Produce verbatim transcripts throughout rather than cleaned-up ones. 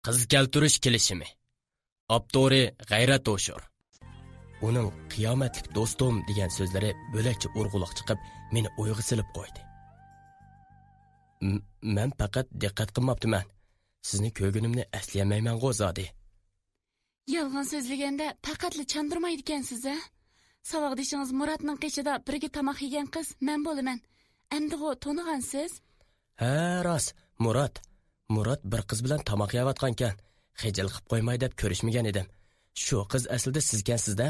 قىز كەلتۈرۈش كېلىشىمى. ئاپتورى غەيرەت ھوشۇر. ئۇنىڭ «قىيامەتلىك دوستۇم» دېگەن سۆزلىرى بۆلەكچە ئۇرغۇلۇق چىقىپ، مېنى ئويغا سېلىپ قويدى. م-، مەن پەقەت دىققەت قىلماپتىمەن. سىزنى كۆرگىنىمنى ئەسلىيەلمەيمەنغۇ زادى. يالغان سۆزلىگەندە پەقەتلا چاندۇرمايدىكەنسىز ھە؟ ساۋاقدىشىڭىز مۇراتنىڭ قېشىدا بىرگە تاماق يېگەن قىز مەن بولىمەن. ئەمدىغۇ تونۇغانسىز؟ ھە، راست، مۇرات. مۇرات بىر قىز بىلەن تاماق يەۋاتقانكەن. خىجىل قىپ قويماي دەپ كۆرۈشمىگەن ئىدىم. شۇ قىز ئەسلىدە سىزكەنسىز-دە؟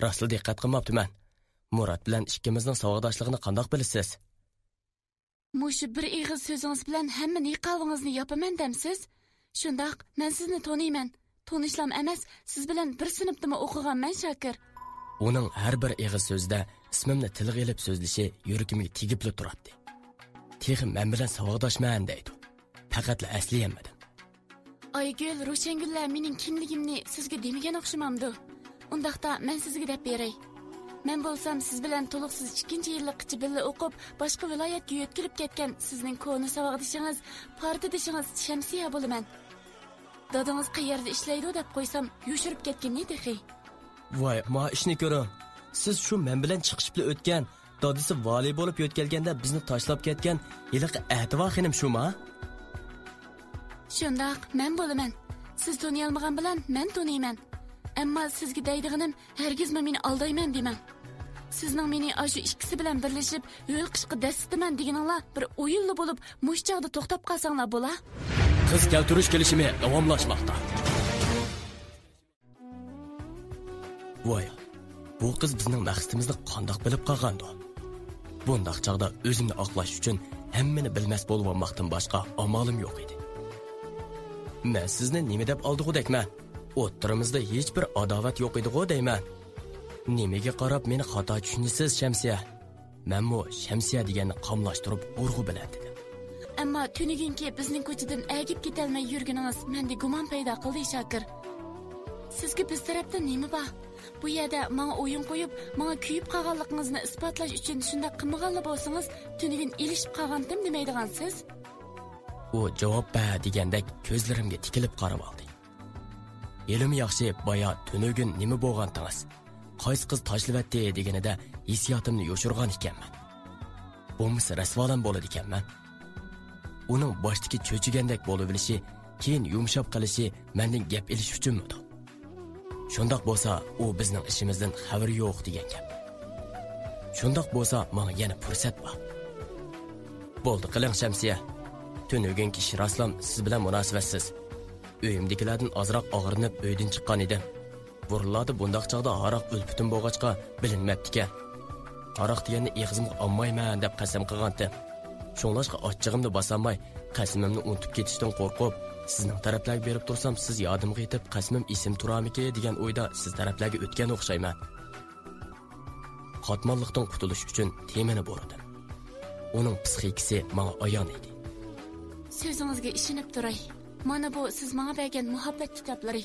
راستلا دىققەت قىلماپتىمەن. مۇرات بىلەن ئىككىمىزنىڭ ساۋاقداشلىقىنى قانداق بىلىسىز؟ مۇشۇ بىر ئېغىز سۆزىڭىز بىلەن ھەممە نىقابىڭىزنى ياپىمەن دەمسىز؟ شۇنداق، مەن سىزنى تونۇيمەن. تونۇشلام ئەمەس، سىز بىلەن بىر سىنىپتىمۇ ئوقۇغانمەن شاكىر. ئۇنىڭ ھەر بىر ئېغىز سۆزىدە ئىسمىمنى تىلغا ئېلىپ سۆزلىشى يۈرىكىمگە تېگىپلا تۇراتتى. تېخى مەن بىلەن ساۋاقداشمەن دەيدۇ. پەقەتلا ئەسلىيەلمىدىم. ئايگۈل، روشەنگۈللەر مېنىڭ كىملىكىمنى سىزگە دېمىگەن ئوخشىمامدۇ؟ ئۇنداقتا مەن سىزگە دەپ بېرەي. مەن بولسام سىز بىلەن تولۇقسىز ئىككىنچى يىللىققىچە بىللە ئوقۇپ، باشقا ۋىلايەتكە يۆتكىلىپ كەتكەن سىزنىڭ كونا ساۋاقدىشىڭىز، پارتدىشىڭىز شەمسىيە بولىمەن. دادىڭىز قەيەردە ئىشلەيدۇ دەپ قويسام، يوشۇرۇپ كەتكىنى تېخى. ۋاي، ما ئىشنى كۆرۈڭ. سىز شۇ مەن بىلەن چىقىشىپلا ئۆتكەن، دادىسى ۋالىي بولۇپ يۆتكەلگەندە بىزنى تاشلاپ كەتكەن ھېلىقى ئەتىۋا خېنىم شۇما؟ شۇنداق، مەن بولىمەن. سىز تونۇيالمىغان بىلەن مەن تونۇيمەن. ئەمما سىزگە دەيدىغىنىم، ھەرگىزمۇ مېنى ئالدايمەن دېمەڭ. سىزنىڭ مېنى ئاشۇ ئىككىسى بىلەن بىرلىشىپ ھۆل قىشقا دەسسىتىمەن دېگىنىڭلار بىر ئويۇنلا بولۇپ، مۇشۇ چاغدا توختاپ قالساڭلار بولا. قىز كەلتۈرۈش كېلىشىمى داۋاملاشماقتا. ۋاي، بۇ قىز بىزنىڭ مەقسىتىمىزنى قانداق بىلىپ قالغاندۇ؟ بۇنداق چاغدا ئۆزۈمنى ئاقلاش ئۈچۈن ھەممىنى بىلمەس بولۇۋالماقتىن باشقا ئامالىم يوق ئىدى. مەن سىزنى نېمە دەپ ئالدىغۇدەكمەن؟ ئوتتۇرىمىزدا ھېچبىر ئاداۋەت يوق ئىدىغۇ دەيمەن. نېمىگە قاراپ مېنى خاتا چۈشىنىسىز، شەمسىيە؟ مەنمۇ شەمسىيە دېگەننى قاملاشتۇرۇپ ئۇرغۇ بىلەن دېدىم. ئەمما تۈنۈگۈنكى بىزنىڭ كوچىدىن ئەگىپ كېتەلمەي يۈرگىنىڭىز مەندە گۇمان پەيدا قىلدى، شاكىر. سىزگە بىز تەرەپتىن نېمە بار؟ بۇ يەردە ماڭا ئويۇن قويۇپ، ماڭا كۆيۈپ قالغانلىقىڭىزنى ئىسپاتلاش ئۈچۈن شۇنداق قىلمىغانلا بولسىڭىز، تۈنۈگۈن ئېلىشىپ قالغانتىم دېمەيدىغانسىز؟ ئۇ جاۋاب بەر دېگەندەك كۆزلىرىمگە تىكىلىپ قارىۋالدى. ھېلىمۇ ياخشى، بايا تۈنۈگۈن نېمە بولغانتىڭىز؟ قايسى قىز تاشلىۋەتتى دېگىنىدە ھېسسىياتىمنى يوشۇرغان ئىكەنمەن. بولمىسا رەسۋالام بولىدىكەنمەن. ئۇنىڭ باشتىكى چۆچۈگەندەك بولۇۋېلىشى، كېيىن يۇمشاپ قېلىشى مەندىن گەپ ئېلىش ئۈچۈنمىدۇ؟ شۇنداق بولسا، ئۇ بىزنىڭ ئىشىمىزدىن خەۋىرى يوق دېگەن گەپ. شۇنداق بولسا، ماڭا يەنە پۇرسەت بار. بولدى قىلىڭ، شەمسىيە. تۈنۈگۈنكى ئىش راستلام سىز بىلەن مۇناسىۋەتسىز. ئۆيۈمدىكىلەردىن ئازراق ئاغرىنىپ ئۆيدىن چىققان ئىدىم. بۇرۇنلاردا بۇنداق چاغدا ھاراق ئۈلپىتىم بولغاچقا بىلىنمەپتىكەن. ھاراق دېگەننى ئېغىزىمغا ئالمايمەن دەپ قەسەم قىلغانتىم. شۇڭلاشقا ئاچچىقىمنى باسالماي، قەسىمىمنى ئۇنتۇپ كېتىشتىن قورقۇپ، سىزنىڭ تەرەپلەرگە بېرىپ تۇرسام، سىز يادىمغا يېتىپ، قەسىمىم ئېسىمدە تۇرامىكى دېگەن ئويدا سىز تەرەپلەرگە ئۆتكەن ئوخشايمەن. قاتماللىقتىن قۇتۇلۇش ئۈچۈن تېمىنى بۇرىدىم. ئۇنىڭ پىسخىكىسى ماڭا ئايان ئىدى. سۆزىڭىزگە ئىشىنىپ تۇراي. مانا بۇ سىز ماڭا بەرگەن مۇھەببەت كىتابلىرى.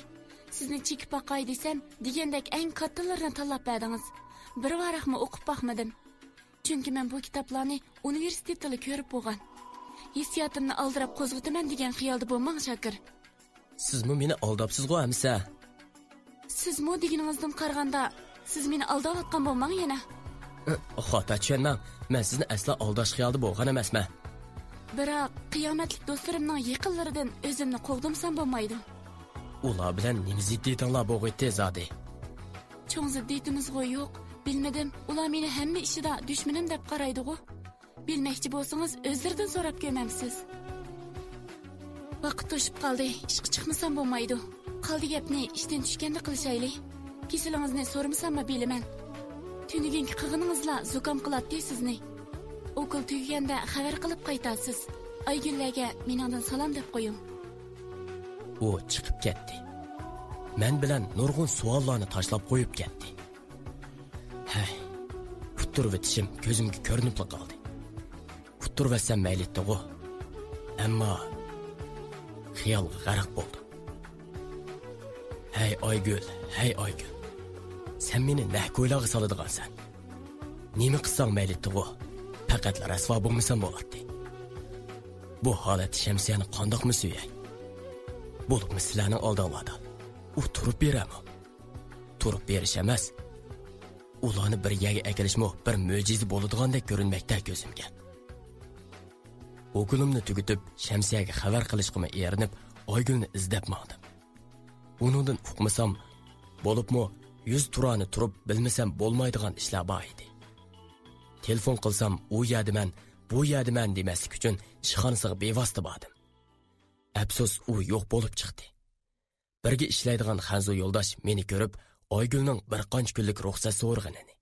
سىزنى چېكىپ باقاي دېسەم، دېگەندەك ئەڭ كاتتىلىرىنى تاللاپ بەردىڭىز. بىر ۋاراقمۇ ئوقۇپ باقمىدىم. چۈنكى مەن بۇ كىتابلارنى ئۇنىۋېرسىتېتتىلا كۆرۈپ بولغان. ھېسسىياتىمنى ئالدىراپ قوزغىتىمەن دېگەن خىيالدا بولماڭ، شاكىر. سىزمۇ مېنى ئالداپسىزغۇ ئەمىسە؟ سىزمۇ دېگىنىڭىزدىن قارىغاندا، سىز مېنى ئالداۋاتقان بولماڭ يەنە. خاتا چۈشەنمەڭ، مەن سىزنى ئەسلا ئالداش خىيالدا بولغان ئەمەسمەن. بىراق، قىيامەتلىك دوستلىرىمنىڭ يېقىنلىرىدىن ئۆزۈمنى قوغدىمىسام بولمايدۇ. ئۇلار بىلەن نېمە زىددىيىتىڭلار بولغىيتتى زادى؟ چوڭ زىددىيىتىمىزغۇ يوق. بىلمىدىم، ئۇلار مېنى ھەممە ئىشىدا دۈشمىنىم دەپ قارايدىغۇ. بىلمەكچى بولسىڭىز، ئۆزلىرىدىن سوراپ كۆرمەمسىز؟ ۋاقىت توشۇپ قالدى، ئىشقا چىقمىسام بولمايدۇ. قالدى گەپنى ئىشتىن چۈشكەندە قىلىشايلى. كېسىلىڭىزنى سورىمىساممۇ بىلىمەن. تۈنۈگۈنكى قىلغىنىڭىزلا زۇكام قىلاتتى سىزنى. ئوكۇل تۈگىگەندە خەۋەر قىلىپ قايتارسىز. ئايگۈللەرگە مېنىڭدىن سالام دەپ قويۇڭ. ئۇ چىقىپ كەتتى. مەن بىلەن نۇرغۇن سوئاللارنى تاشلاپ قويۇپ كەتتى. ھەي، ئۇتتۇرۇۋېتىشىم كۆزۈمگە كۆرۈنۈپلا قالدى. ئۇتتۇرۇۋەتسەم مەيلىتتىغۇ. ئەمما خىيالغا غەرق بولدۇم. ھەي ئايگۈل، ھەي ئايگۈل. سەن مېنى نەق كويلاغا سالىدىغانسەن. نېمە قىلساڭ مەيلىتتىغۇ. پەقەتلا رەسۋا بولمىسام بولاتتى. بۇ ھالەتتە شەمسىيەنى قانداقمۇ سۆيەي؟ بولۇپمۇ سىلەرنىڭ ئالدىڭلاردا ئۇ تۇرۇپ بېرەمۇ؟ تۇرۇپ بېرىش ئەمەس، ئۇلارنى بىر يەرگە ئەكېلىشمۇ بىر مۆجىزە بولىدىغاندەك كۆرۈنمەكتە كۆزۈمگە. ئوكۇلۇمنى تۈگىتىپ، شەمسىيەگە خەۋەر قىلىشقىمۇ ئېرىنىپ، ئايگۈلنى ئىزدەپ ماڭدىم. ئۇنىڭدىن ئۇقمىسام، بولۇپمۇ يۈز تۇرانى تۇرۇپ بىلمىسەم بولمايدىغان ئىشلار بار ئىدى. تېلېفون قىلسام، ئۇ يەردىمەن، بۇ يەردىمەن دېمەسلىك ئۈچۈن ئىشخانىسىغا بىۋاسىتە باردىم. ئەپسۇس، ئۇ يوق بولۇپ چىقتى. بىرگە ئىشلەيدىغان خەنزۇ يولداش مېنى كۆرۈپ، ئايگۈلنىڭ بىر قانچە كۈنلۈك رۇخسەت سورىغىنىنى،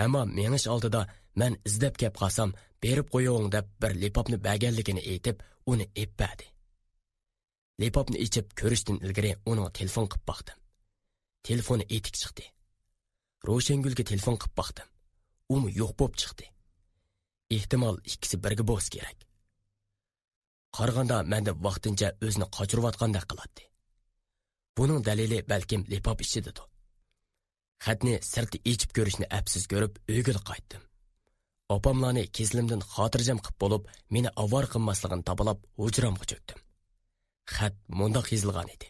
ئەمما مېڭىش ئالدىدا مەن ئىزدەپ كەپ قالسام، بېرىپ قويۇڭ دەپ بىر لىپاپنى بەرگەنلىكىنى ئېيتىپ، ئۇنى ئېلىپ بەردى. لىپاپنى ئېچىپ كۆرۈشتىن ئىلگىرى ئۇنىڭغا تېلېفون قىپ باقتىم. تېلېفونى ئېتىك چىقتى. روشەنگۈلگە تېلېفون قىپ باقتىم. ئۇمۇ يوق بولۇپ چىقتى. ئېھتىمال ئىككىسى بىرگە بولسا كېرەك. قارىغاندا مەندىن ۋاقتىنچە ئۆزىنى قاچۇرۇۋاتقاندەك قىلاتتى. بۇنىڭ دەلىلى بەلكىم لىپاپ ئىچىدىدۇ. خەتنى سىرتتا ئېچىپ كۆرۈشنى ئەپسىز كۆرۈپ ئۆيگىلا قايتتىم. ئاپاملارنى كېسىلىمدىن خاتىرجەم قىپ بولۇپ، مېنى ئاۋارە قىلماسلىقىنى تاپىلاپ ھۇجرامغا چۆكتۈم. خەت مۇنداق يېزىلغان ئىدى.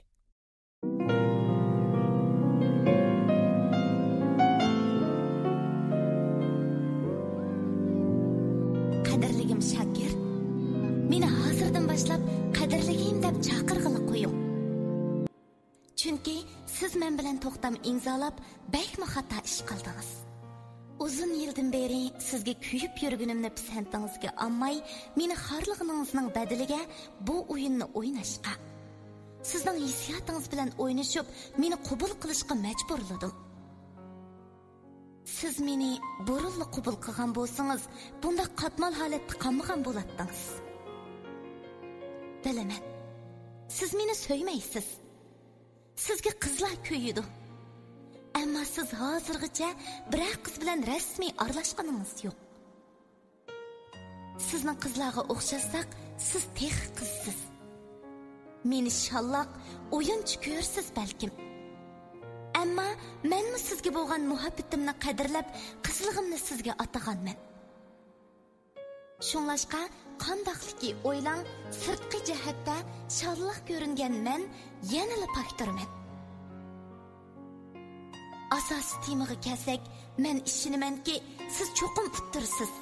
قەدىرلىگىم شاكىر، مېنى ھازىردىن باشلاپ قەدىرلىگىم دەپ چاقىرغىلى قويۇڭ. چۈنكى سىز مەن بىلەن توختام ئىمزالاپ، بەكمۇ خاتا ئىش قىلدىڭىز. ئۇزۇن يىلدىن بېرى سىزگە كۆيۈپ يۈرگىنىمنى پىسەنتىڭىزگە ئالماي، مېنى خارلىغىنىڭىزنىڭ بەدىلىگە بۇ ئويۇننى ئويناشقا، سىزنىڭ ھېسسىياتىڭىز بىلەن ئوينىشىپ، مېنى قوبۇل قىلىشقا مەجبۇرلىدىم. سىز مېنى بۇرۇنلا قوبۇل قىلغان بولسىڭىز، بۇنداق قاتمال ھالەتتە قالمىغان بولاتتىڭىز. بىلىمەن، سىز مېنى سۆيمەيسىز. سىزگە قىزلار كۆيىدۇ. ئەمما سىز ھازىرغىچە بىرەر قىز بىلەن رەسمىي ئارىلاشقىنىڭىز يوق. سىزنىڭ قىزلارغا ئوخشاتساق، سىز تېخى قىزسىز. مېنى شاللاق، ئويۇنچۇق كۆرىسىز بەلكىم. ئەمما مەنمۇ سىزگە بولغان مۇھەببىتىمنى قەدىرلەپ، قىزلىقىمنى سىزگە ئاتىغانمەن. شۇڭلاشقا، قانداقلىكى ئويلاڭ، سىرتقى جەھەتتە شاللاق كۆرۈنگەن مەن يەنىلا پاكتۇرمەن. ئاساسىي تېمىغا كەلسەك، مەن ئىشىنىمەنكى، سىز چوقۇم ئۇتتۇرىسىز.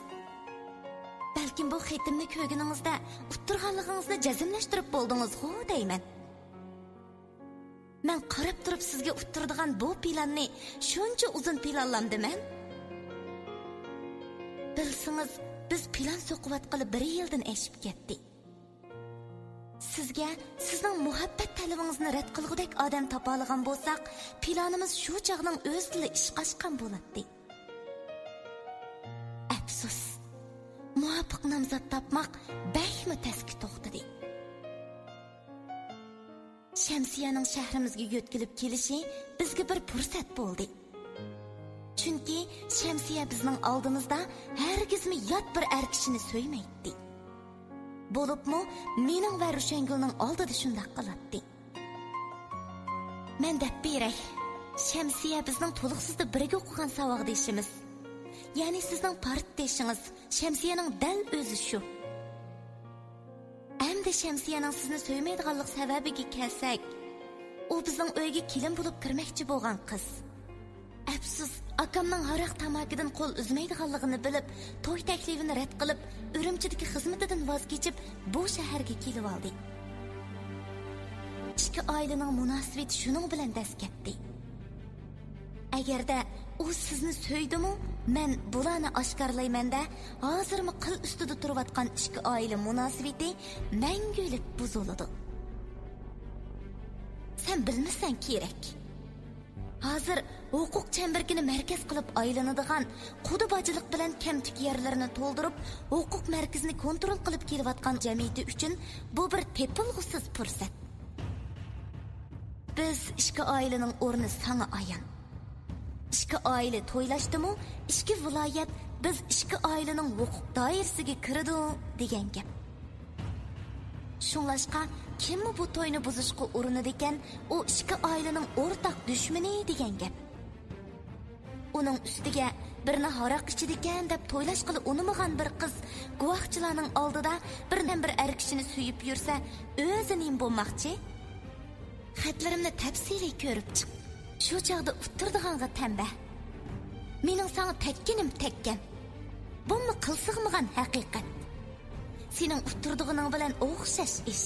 بەلكىم بۇ خېتىمنى كۆرگىنىڭىزدە ئۇتتۇرغانلىقىڭىزنى جەزملەشتۈرۈپ بولدىڭىزغۇ دەيمەن. مەن قاراپ تۇرۇپ سىزگە ئۇتتۇرىدىغان بۇ پىلاننى شۇنچە ئۇزۇن پىلانلامدىمەن؟ بىلسىڭىز، بىز پىلان سوقۇۋاتقىلى بىر يىلدىن ئېشىپ كەتتى. سىزگە سىزنىڭ مۇھەببەت تەلىپىڭىزنى رەت قىلغۇدەك ئادەم تاپالىغان بولساق، پىلانىمىز شۇ چاغنىڭ ئۆزىدىلا ئىشقا ئاشقان بولاتتى. ئەپسۇس، مۇۋاپىق نامزات تاپماق بەكمۇ تەسكە توختىدى. شەمسىيەنىڭ شەھىرىمىزگە يۆتكىلىپ كېلىشى بىزگە بىر پۇرسەت بولدى. چۈنكى شەمسىيە بىزنىڭ ئالدىمىزدا ھەرگىزمۇ يات بىر ئەر كىشىنى سۆيمەيتتى. بولۇپمۇ مېنىڭ ۋە روشەنگۈلنىڭ ئالدىدا شۇنداق قىلاتتى. مەن دەپ بېرەي، شەمسىيە بىزنىڭ تولۇقسىزدا بىرگە ئوقۇغان ساۋاقدىشىمىز. يەنى سىزنىڭ پارتدىشىڭىز، شەمسىيەنىڭ دەل ئۆزى شۇ. ئەمدى شەمسىيەنىڭ سىزنى سۆيمەيدىغانلىق سەۋەبىگە كەلسەك، ئۇ بىزنىڭ ئۆيگە كېلىن بولۇپ كىرمەكچى بولغان قىز. ئەپسۇس، ئاكامنىڭ ھاراق تاماكىدىن قول ئۈزمەيدىغانلىقىنى بىلىپ، توي تەكلىپىنى رەت قىلىپ، ئۈرۈمچىدىكى خىزمىتىدىن ۋاز كېچىپ، بۇ شەھەرگە كېلىۋالدى. ئىككى ئائىلىنىڭ مۇناسىۋىتى شۇنىڭ بىلەن دەس كەتتى. ئەگەردە ئۇ سىزنى سۆيدىمۇ، مەن بۇلارنى ئاشكارىلايمەن-دە، ھازىرمۇ قىل ئۈستىدە تۇرۇۋاتقان ئىككى ئائىلە مۇناسىۋىتى مەڭگۈلۈك بۇزۇلىدۇ. سەن بىلمىسەڭ كېرەك. ھازىر ھوقۇق چەمبىرىكىنى مەركەز قىلىپ ئايلىنىدىغان، قۇدا باجىلىق بىلەن كەمتۈك يەرلىرىنى تولدۇرۇپ، ھوقۇق مەركىزىنى كونترول قىلىپ كېلىۋاتقان جەمئىيىتى ئۈچۈن بۇ بىر تېپىلغۇسىز پۇرسەت. بىز ئىككى ئائىلىنىڭ ئورنى ساڭا ئايان. ئىككى ئائىلە تويلاشتىمۇ، ئىككى ۋىلايەت بىز ئىككى ئائىلىنىڭ ھوقۇق دائىرىسىگە كىرىدۇ دېگەن گەپ. شۇڭلاشقا، كىممۇ بۇ توينى بۇزۇشقا ئۇرۇنىدىكەن، ئۇ ئىككى ئائىلىنىڭ ئورتاق دۈشمىنى دېگەن گەپ. ئۇنىڭ ئۈستىگە، بىرنى ھاراق ئىچىدىكەن دەپ تويلاشقىلى ئۇنىمىغان بىر قىز گۇۋاھچىلارنىڭ ئالدىدا بىردىن بىر ئەر كىشىنى سۆيۈپ يۈرسە، ئۆزى نېمە بولماقچى؟ خەتلىرىمنى تەپسىلىي كۆرۈپ چىق. شۇ چاغدا ئۇتتۇرىدىغانغا تەمبە. مېنىڭ ساڭا تەگكىنىم تەگكەن. بۇممۇ قىل سىغمىغان ھەقىقەت. سېنىڭ ئۇتتۇرىدىغىنىڭ بىلەن ئوخشاش ئىش.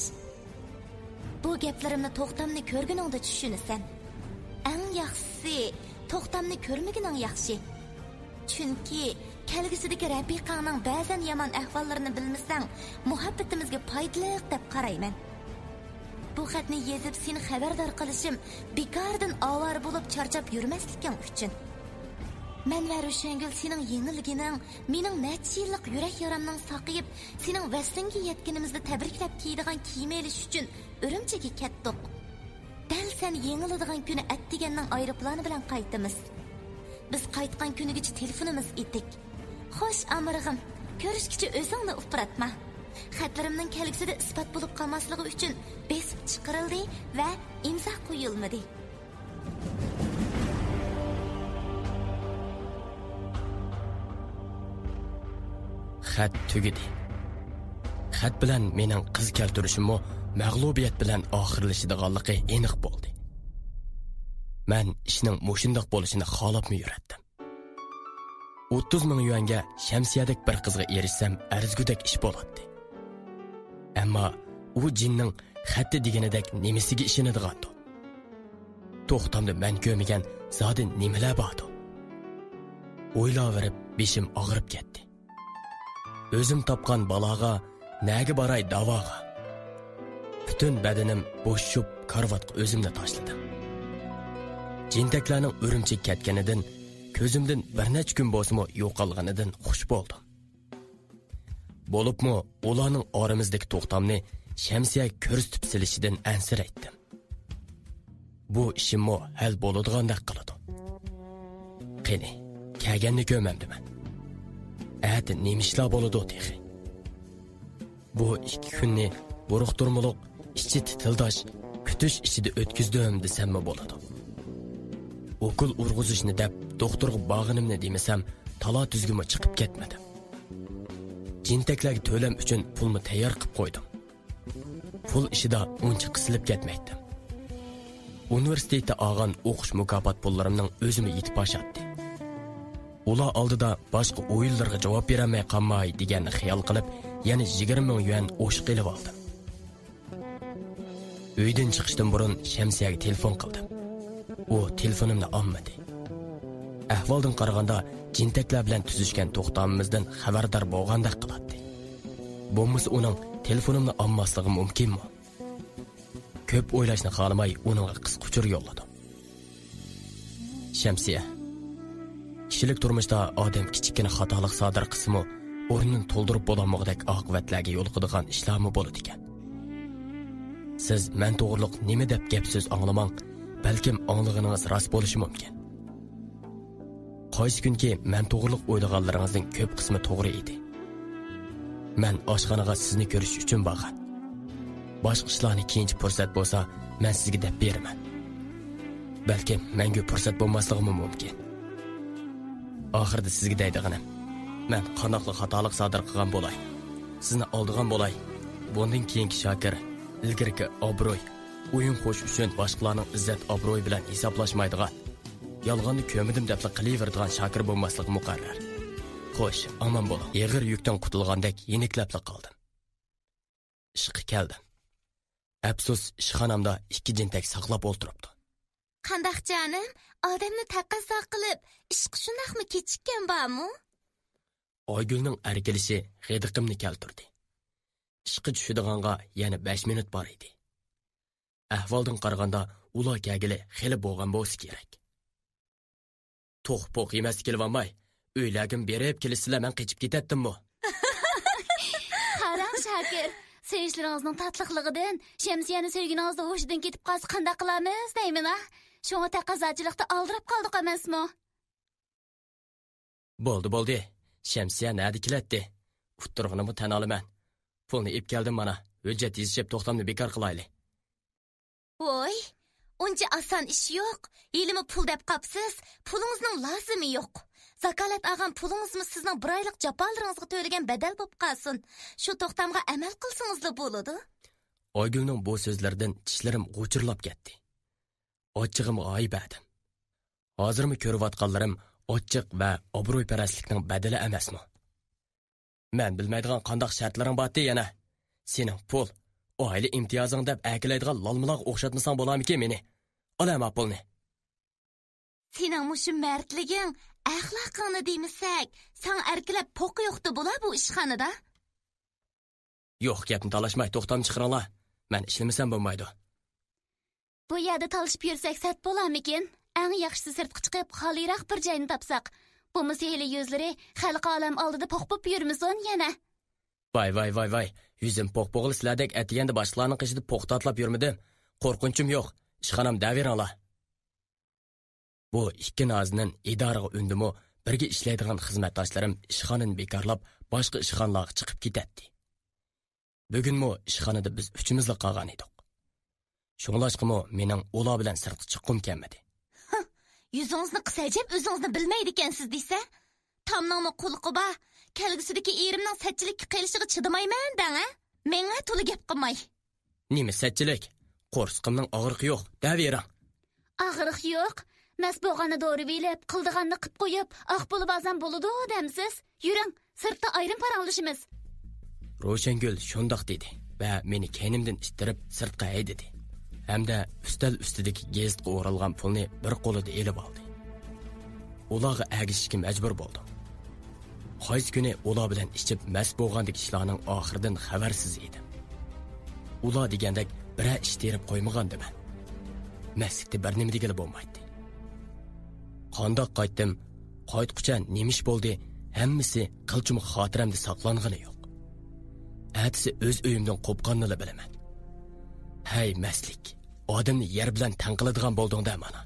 بۇ گەپلىرىمنى توختامنى كۆرگىنىڭدە چۈشىنىسەن. ئەڭ ياخشىسى، توختامنى كۆرمىگىنىڭ ياخشى. چۈنكى كەلگۈسىدىكى رەپىقەڭنىڭ بەزەن يامان ئەھۋاللىرىنى بىلمىسەڭ، مۇھەببىتىمىزگە پايدىلىق دەپ قارايمەن. بۇ خەتنى يېزىپ سېنى خەۋەردار قىلىشىم، بىكاردىن ئاۋارە بولۇپ چارچاپ يۈرمەسلىكىڭ ئۈچۈن. مەن ۋە روشەنگۈل سېنىڭ يېڭىلگىنىڭ، مېنىڭ نەچچە يىللىق يۈرەك يارامنىڭ ساقىيىپ، سېنىڭ ۋەسلىڭگە يەتكىنىمىزنى تەبرىكلەپ كىيىدىغان كىيىم ئېلىش ئۈچۈن ئۈرۈمچىگە كەتتۇق. دەل سەن يېڭىلىدىغان كۈنى ئەتىگەننىڭ ئايروپىلانى بىلەن قايتىمىز. بىز قايتقان كۈنىگىچە تېلېفونىمىز ئېتىك. خوش، ئامرىغىم، كۆرۈشكىچە ئۆزۈڭنى ئۇپراتما. خەتلىرىمنىڭ كەلگۈسىدە ئىسپات بولۇپ قالماسلىقى ئۈچۈن بېسىپ چىقىرىلدى ۋە ئىمزا قويۇلمىدى. خەت تۈگىدى. خەت بىلەن مېنىڭ قىز كەلتۈرۈشۈممۇ مەغلۇبىيەت بىلەن ئاخىرلىشىدىغانلىقى ئېنىق بولدى. مەن ئىشنىڭ مۇشۇنداق بولۇشىنى خالاپمۇ يۈرەتتىم. ئوتتۇز مىڭ يۈەنگە شەمسىيەدەك بىر قىزغا ئېرىشسەم ئەرزىگۈدەك ئىش بولاتتى. ئەمما ئۇ جىننىڭ خەتتە دېگىنىدەك نېمىسىگە ئىشىنىدىغاندۇ؟ توختامدا مەن كۆرمىگەن زادى نېمىلەر باردۇ؟ ئويلاۋېرىپ بېشىم ئاغرىپ كەتتى. ئۆزۈم تاپقان بالاغا نەگە باراي داۋاغا؟ پۈتۈن بەدىنىم بوشىشىپ كارىۋاتقا ئۆزۈمنى تاشلىدىم. جىنتەكلەرنىڭ ئۈرۈمچىگە كەتكىنىدىن، كۆزۈمدىن بىر نەچچە كۈن بولسىمۇ يوقالغىنىدىن خۇش بولدۇم. بولۇپمۇ ئۇلارنىڭ ئارىمىزدىكى توختامنى شەمسىيەگە كۆرسىتىپ سېلىشىدىن ئەنسىرەيتتىم. بۇ ئىشىممۇ ھەل بولىدىغاندەك قىلىدۇ. قېنى، كەلگەننى كۆرمەمدىمەن. ئەتە نېمە ئىشلار بولىدۇ تېخى؟ بۇ ئىككى كۈننى بۇرۇقتۇرمىلىق، ئىچى تىتىلداش، كۈتۈش ئىچىدە ئۆتكۈزدۈم دېسەممۇ بولىدۇ. ئوكۇل ئۇرغۇزۇشنى دەپ دوختۇرغا بارغىنىمنى دېمىسەم، تالا تۈزگىمۇ چىقىپ كەتمىدىم. جىنتەكلەرگە تۆلەم ئۈچۈن پۇلمۇ تەييار قىلىپ قويدۇم. پۇل ئىشىدا ئۇنچە قىسىلىپ كەتمەيتتىم. ئۇنىۋېرسىتېتتا ئالغان ئوقۇش مۇكاپات پۇللىرىمنىڭ ئۆزىمۇ يېتىپ ئاشاتتى. ئۇلار ئالدىدا باشقا ئويۇنلىرىغا جاۋاب بېرەلمەي قالماي دېگەننى خىيال قىلىپ، يەنە يىگىرمە مىڭ يۈەن ئوشۇق ئېلىۋالدىم. ئۆيدىن چىقىشتىن بۇرۇن شەمسىيەگە تېلېفون قىلدىم. ئۇ تېلېفونۇمنى ئالمىدى. ئەھۋالدىن قارىغاندا، جىنتەكلەر بىلەن تۈزۈشكەن توختامىمىزدىن خەۋەردار بولغاندەك قىلاتتى. بولمىسا ئۇنىڭ تېلېفونۇمنى ئالماسلىقى مۇمكىنمۇ؟ كۆپ ئويلاشنى خالىماي ئۇنىڭغا قىسقا ئۇچۇر يوللىدىم. شەمسىيە، كىشىلىك تۇرمۇشتا ئادەم كىچىككىنە خاتالىق سادىر قىلسىمۇ، ئورنىنى تولدۇرۇپ بولالمىغۇدەك ئاقىۋەتلەرگە يولۇقىدىغان ئىشلارمۇ بولىدىكەن. سىز مەن توغرۇلۇق نېمە دەپ گەپ سۆز ئاڭلىماڭ، بەلكىم ئاڭلىغىنىڭىز راست بولۇشى مۇمكىن. قايسى كۈنكى مەن توغرۇلۇق ئويلىغانلىرىڭىزنىڭ كۆپ قىسمى توغرا ئىدى. مەن ئاشخانىغا سىزنى كۆرۈش ئۈچۈن بارغان. باشقا ئىشلارنى كېيىنچە پۇرسەت بولسا، مەن سىزگە دەپ بېرىمەن. بەلكىم مەڭگۈ پۇرسەت بولماسلىقىمۇ مۇمكىن. ئاخىرىدا سىزگە دەيدىغىنىم، مەن قانداقلا خاتالىق سادىر قىلغان بولاي، سىزنى ئالدىغان بولاي، بۇندىن كېيىنكى شاكىر ئىلگىرىكى ئابرۇي، ئويۇن قوش ئۈچۈن باشقىلارنىڭ ئىززەت ئابرۇيى بىلەن ھېسابلاشمايدىغان، يالغاننى كۆرمىدىم دەپلا قىلىۋېرىدىغان شاكىر بولماسلىقى مۇقەررەر. خوش، ئامان بولۇڭ. ئېغىر يۈكتىن قۇتۇلغاندەك يېنىكلەپلا قالدىم. ئىشقا كەلدىم. ئەپسۇس، ئىشخانامدا ئىككى جىنتەك ساقلاپ ئولتۇرۇپتۇ. قانداق جانىم، ئادەمنى تەقەززا قىلىپ، ئىشقا شۇنداقمۇ كېچىككەن بارمۇ؟ ئايگۈلنىڭ ئەركىلىشى غىدىقىمنى كەلتۈردى. ئىشقا چۈشىدىغانغا يەنە بەش مىنۇت بار ئىدى. ئەھۋالدىن قارىغاندا، ئۇلار كەلگىلى خېلى بولغان بولسا كېرەك. توخۇ پوخ يېمەسكە كېلىۋالماي، ئۆيلەرگىمۇ بېرىپ كېلىشسىلە، مەن قېچىپ كېتەتتىممۇ؟ قاراڭ شاكىر، سۆيۈشلىرىڭىزنىڭ تاتلىقلىقىدىن شەمسىيەنى سۆيگىنىڭىزدە ھوشىدىن كېتىپ قالسا قانداق قىلارمىز دەيمەن ھە. شۇڭا تەقەززاچىلىقتا ئالدىراپ قالدۇق ئەمەسمۇ؟ بولدى، بولدى. شەمسىيە نەدە كېلەتتى؟ ئۇتتۇرغىنىمغا تەن ئالىمەن. پۇلنى ئېلىپ كەلدىم مانا. ھۆججەت يېزىشىپ توختامنى بىكار قىلايلى. ۋوي، ئۇنچە ئاسان ئىش يوق. ھېلىمۇ پۇل دەپ قاپسىز، پۇلىڭىزنىڭ لازىمى يوق. زاكالەت ئالغان پۇلىڭىزمۇ سىزنىڭ بىر ئايلىق جاپالىرىڭىزغا تۆلىگەن بەدەل بولۇپ قالسۇن. شۇ توختامغا ئەمەل قىلسىڭىزلا بولىدۇ. ئايگۈلنىڭ بۇ سۆزلىرىدىن چىشلىرىم غۇچۇرلاپ كەتتى. ئاچچىقىمغا ھاي بەردىم. ھازىرمۇ كۆرۈۋاتقانلىرىم ئاچچىق ۋە ئابرويپەرەسلىكنىڭ بەدىلى ئەمەسمۇ؟ مەن بىلمەيدىغان قانداق شەرتلىرىڭ بارتى يەنە؟ سېنىڭ پۇل، ئائىلە ئىمتىيازىڭ دەپ ئەركىلەيدىغان لالمىلارغا ئوخشاتمىساڭ بولارمىكىن مېنى؟ ئال ھەمما پۇلنى. سېنىڭ مۇشۇ مەردلىكىڭ، ئەخلاقىڭنى دېمىسەك، ساڭا ئەركىلەپ پوقى يوقتا بولا بۇ ئىشخانىدا؟ يوق گەپنى تالاشماي توختام چىقىرىڭلار. مەن ئىشلىمىسەم بولمايدۇ. بۇ يەردە تالىشىپ يۈرسەك سەت بولارمىكىن؟ ئەڭ ياخشىسى سىرتقا چىقىپ، خالىيراق بىر جاينى تاپساق. بۇمۇ سېھىرلىك يۈزلىرى خەلقى ئالەم ئالدىدا پوق بوپ يۈرمىسۇن يەنە. ۋاي، ۋاي، ۋاي، ۋاي. يۈزۈم پوق بوغىلى سىلەردەك ئەتىگەندە باشقىلارنىڭ قېشىدا پوختاتلاپ يۈرمىدىم. قورقۇنچۇم يوق. ئىشخانام دەۋېرىڭلار. بۇ ئىككى نازىنىن ئىدارىغا ئۈندىمۇ، بىرگە ئىشلەيدىغان خىزمەتداشلىرىم ئىشخانىنى بىكارلاپ، باشقا ئىشخانىلارغا چىقىپ كېتەتتى. بۈگۈنمۇ ئىشخانىدا بىز ئۈچىمىزلا قالغان ئىدۇق. شۇڭلاشقىمۇ مېنىڭ ئۇلار بىلەن سىرتقا چىققۇم كەلمىدى. ھە، يۈزىڭىزنى قىسا ئەجەب ئۆزىڭىزنى بىلمەيدىكەنسىز دېسە. تامنىڭمۇ قۇلىقى بار، كەلگۈسىدىكى ئېرىمنىڭ سەتچىلىككە قېلىشىغا چىدىمايمەن دەڭە. مېڭە تولا گەپ قىلماي. نېمە سەتچىلىك؟ قورسىقىمنىڭ ئاغرىقى يوق، دەۋېرىڭ. ئاغرىق يوق. مەست بولغاندا دورىۋېلىپ، قىلىدىغاننى قىپ قويۇپ، ئاق بولۇۋالسام بولىدۇ دەمسىز؟ يۈرۈڭ، سىرتتا ئايرىم پاراڭلىشىمىز. روشەنگۈل شۇنداق دېدى ۋە مېنى كەينىمدىن ئىتتىرىپ سىرتقا ھەيدىدى ھەمدە ئۈستەل ئۈستىدىكى گېزىتكە ئورالغان پۇلنى بىر قولىدا ئېلىۋالدى. ئۇلارغا ئەگىشىشكە مەجبۇر بولدۇم. قايسى كۈنى ئۇلار بىلەن ئىچىپ مەست بولغاندىكى ئىشلارنىڭ ئاخىرىدىن خەۋەرسىز ئىدىم. ئۇلار دېگەندەك بىرەر ئىش تېرىپ قويمىغانىدىمەن. مەستلىكتە بىر نېمە دېگىلى بولمايتتى. قانداق قايتتىم، قايتقۇچە نېمە ئىش بولدى، ھەممىسى قىلچىمۇ خاتىرەمدە ساقلانغىنى يوق. ئەتىسى ئۆز ئۆيۈمدىن قوپقاننىلا بىلىمەن. ھەي مەستلىك، ئادەمنى يەر بىلەن تەڭ قىلىدىغان بولدۇڭ-دە مانا.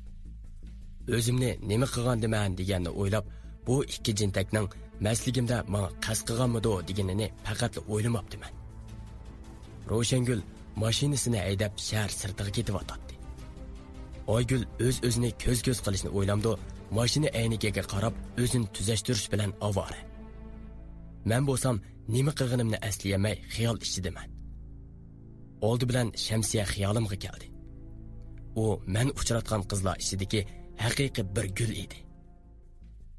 ئۆزۈمنى نېمە قىلغاندىمەن دېگەننى ئويلاپ، بۇ ئىككى جىنتەكنىڭ مەستلىكىمدە ماڭا قەست قىلغانمىدۇ دېگىنىنى پەقەتلا ئويلىماپتىمەن. روشەنگۈل ماشىنىسىنى ھەيدەپ شەھەر سىرتىغا كېتىۋاتاتتى. ئايگۈل ئۆز-ئۆزىنى كۆز-كۆز قىلىشنى ئويلامدۇ، ماشىنا ئەينىكىگە قاراپ ئۆزىنى تۈزەشتۈرۈش بىلەن ئاۋارە. مەن بولسام نېمە قىلغىنىمنى ئەسلىيەلمەي خىيال ئىچىدىمەن. ئالدى بىلەن شەمسىيە خىيالىمغا كەلدى. ئۇ مەن ئۇچراتقان قىزلار ئىچىدىكى ھەقىقىي بىر گۈل ئىدى.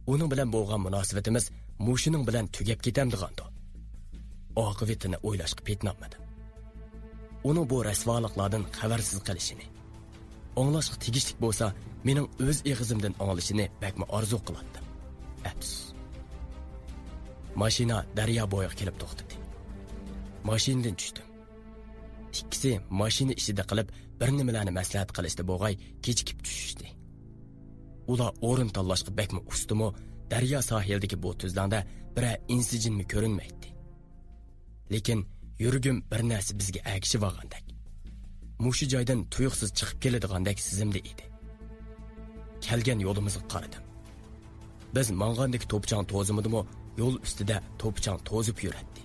ئۇنىڭ بىلەن بولغان مۇناسىۋىتىمىز مۇشۇنىڭ بىلەن تۈگەپ كېتەمدىغاندۇ؟ ئاقىۋىتىنى ئويلاشقا پېتىنالمىدىم. ئۇنىڭ بۇ رەسۋالىقلاردىن خەۋەرسىز قېلىشىنى، ئاڭلاشقا تېگىشلىك بولسا، مېنىڭ ئۆز ئېغىزىمدىن ئاڭلىشىنى بەكمۇ ئارزۇ قىلاتتىم. ئەپسۇس. ماشىنا دەريا بويىغا كېلىپ توختىدى. ماشىنىدىن چۈشتۈم. ئىككىسى ماشىنا ئىچىدە قىلىپ بىر نېمىلەرنى مەسلىھەت قىلىشتا بولغاي كېچىكىپ چۈشۈشتى. ئۇلار ئورۇن تاللاشقا بەكمۇ ئۇستىمۇ، دەريا ساھىلىدىكى بۇ تۈزلەڭدە بىرەر ئىنسىجىنمۇ كۆرۈنمەيتتى. لېكىن يۈرىكىم بىر نەرسە بىزگە ئەگىشىۋالغاندەك، مۇشۇ جايدىن تۇيۇقسىز چىقىپ كېلىدىغاندەك سېزىمدە ئىدى. كەلگەن يولىمىزغا قارىدىم. بىز ماڭغاندىكى توپا-چاڭ توزۇمىدىمۇ يول ئۈستىدە توپا-چاڭ توزۇپ يۈرەتتى.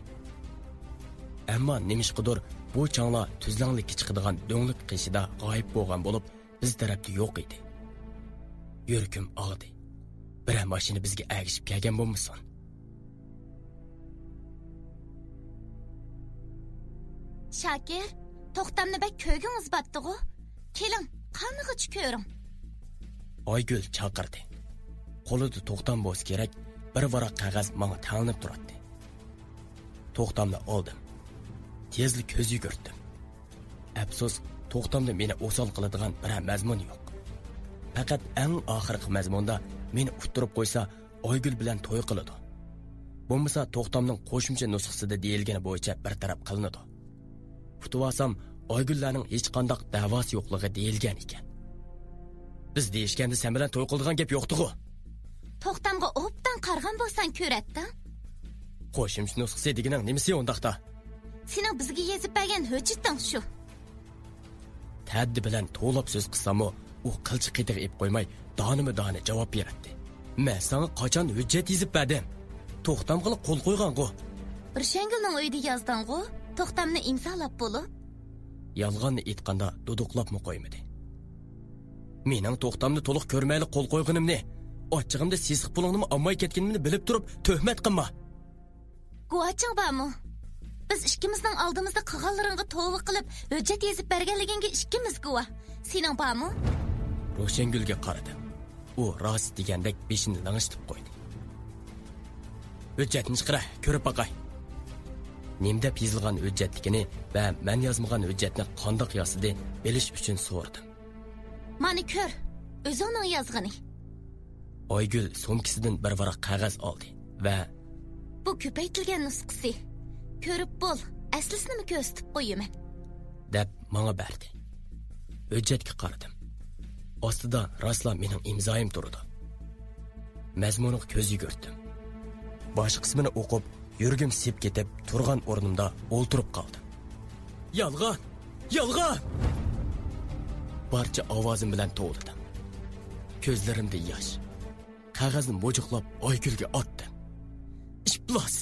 ئەمما نېمىشقىدۇر بۇ چاڭلار تۈزلەڭلىككە چىقىدىغان دۆڭلۈك قېشىدا غايىب بولغان بولۇپ، بىز تەرەپتە يوق ئىدى. يۈرىكىم ئاغدى. بىرەر ماشىنا بىزگە ئەگىشىپ كەلگەن بولمىسۇن؟ شاكىر، توختامنى بەك كۆرگۈڭىز باتتىغۇ؟ كېلىڭ، قانىغىچە كۆرۈڭ. ئايگۈل چاقىردى. قولىدا توختام بولسا كېرەك، بىر ۋاراق قەغەز ماڭا تەڭلىنىپ تۇراتتى. توختامنى ئالدىم. تېزلا كۆز يۈگۈرتتۈم. ئەپسۇس، توختامدا مېنى ئوسال قىلىدىغان بىرەر مەزمۇن يوق. پەقەت ئەڭ ئاخىرقى مەزمۇندا مېنى ئۇتتۇرۇپ قويسا، ئايگۈل بىلەن توي قىلىدۇ. بولمىسا، توختامنىڭ قوشۇمچە نۇسخىسىدا دېيىلگىنى بويىچە بىر تەرەپ قىلىنىدۇ. ئۇتۇۋالسام، ئايگۈللەرنىڭ ھېچقانداق دەۋاسى يوقلۇقى دېيىلگەن ئىكەن. بىز دېيىشكەندە سەن بىلەن توي قىلىدىغان گەپ يوقتىغۇ. توختامغا ئوبدان قارىغان بولساڭ كۆرەتتىڭ. قوشۇمچە نۇسخىسى دېگىنىڭ نېمىسى ئۇنداقتا؟ سېنىڭ بىزگە يېزىپ بەرگەن ھۆججىتىڭ شۇ. تەددى بىلەن توۋلاپ سۆز قىلساممۇ، ئۇ قىلچە قېتىغا ئېلىپ قويماي، دانىمۇ دانە جاۋاب بېرەتتى. مەن ساڭا قاچان ھۆججەت يېزىپ بەردىم؟ توختامغىلا قول قويغانغۇ. روشەنگۈلنىڭ ئۆيىدە يازدىڭغۇ؟ توختامنى ئىمزالاپ بولۇپ. يالغاننى ئېيتقاندا دۇدۇقلاپمۇ قويمىدى. مېنىڭ توختامنى تولۇق كۆرمەيلا قول قويغىنىمنى، ئاچچىقىمدا سېسىق پۇلۇڭنىمۇ ئالماي كەتكىنىمنى بىلىپ تۇرۇپ تۆھمەت قىلما. گۇۋاچىڭ بارمۇ؟ بىز ئىككىمىزنىڭ ئالدىمىزدا قىلغانلىرىڭغا توۋا قىلىپ، ھۆججەت يېزىپ بەرگەنلىكىڭگە ئىككىمىز گۇۋاھ. سېنىڭ بارمۇ؟ روشەنگۈلگە قارىدىم. ئۇ راست دېگەندەك بېشىنى لىڭشىتىپ قويدى. ھۆججەتنى چىقىرە، كۆرۈپ باقاي. نېمە دەپ يېزىلغان ھۆججەتلىكىنى ۋە مەن يازمىغان ھۆججەتنى قانداق ياسىدى، بىلىش ئۈچۈن سورىدىم. مانا كۆر، ئۆزۈڭنىڭ يازغىنى. ئايگۈل سومكىسىدىن بىر ۋاراق قەغەز ئالدى ۋە بۇ كۆپەيتىلگەن نۇسخىسى. كۆرۈپ بول، ئەسلىسىنىمۇ كۆرسىتىپ قويىمەن. دەپ ماڭا بەردى. ھۆججەتكە قارىدىم. ئاستىدا راسلا مېنىڭ ئىمزايىم تۇرىدۇ. مەزمۇنىغا كۆز يۈگۈرتتۈم. باش قىسمىنى ئوقۇپ، يۈرىكىم سىپ كېتىپ، تۇرغان ئورنۇمدا ئولتۇرۇپ قالدىم. يالغان! يالغان! بارچە ئاۋازىم بىلەن توۋلىدىم. كۆزلىرىمدە ياش. قەغەزنى مۇجۇقلاپ ئايگۈلگە ئاتتىم. ئىپلاس!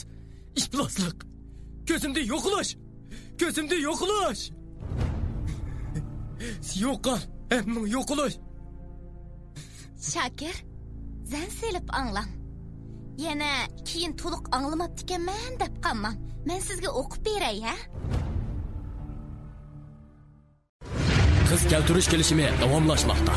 ئىپلاسلىق! كۆزۈمدە يوقىلىش! كۆزۈمدە يوقىلىش! يوقال! ھەممىڭ يوقىلىش! شاكىر، زەن سېلىپ ئاڭلاڭ. يەنە كېيىن تولۇق ئاڭلىماپتىكەنمەن دەپ قالماڭ. مەن سىزگە ئوقۇپ بېرەي، ھە؟ قىز كەلتۈرۈش كېلىشىمى داۋاملاشماقتا.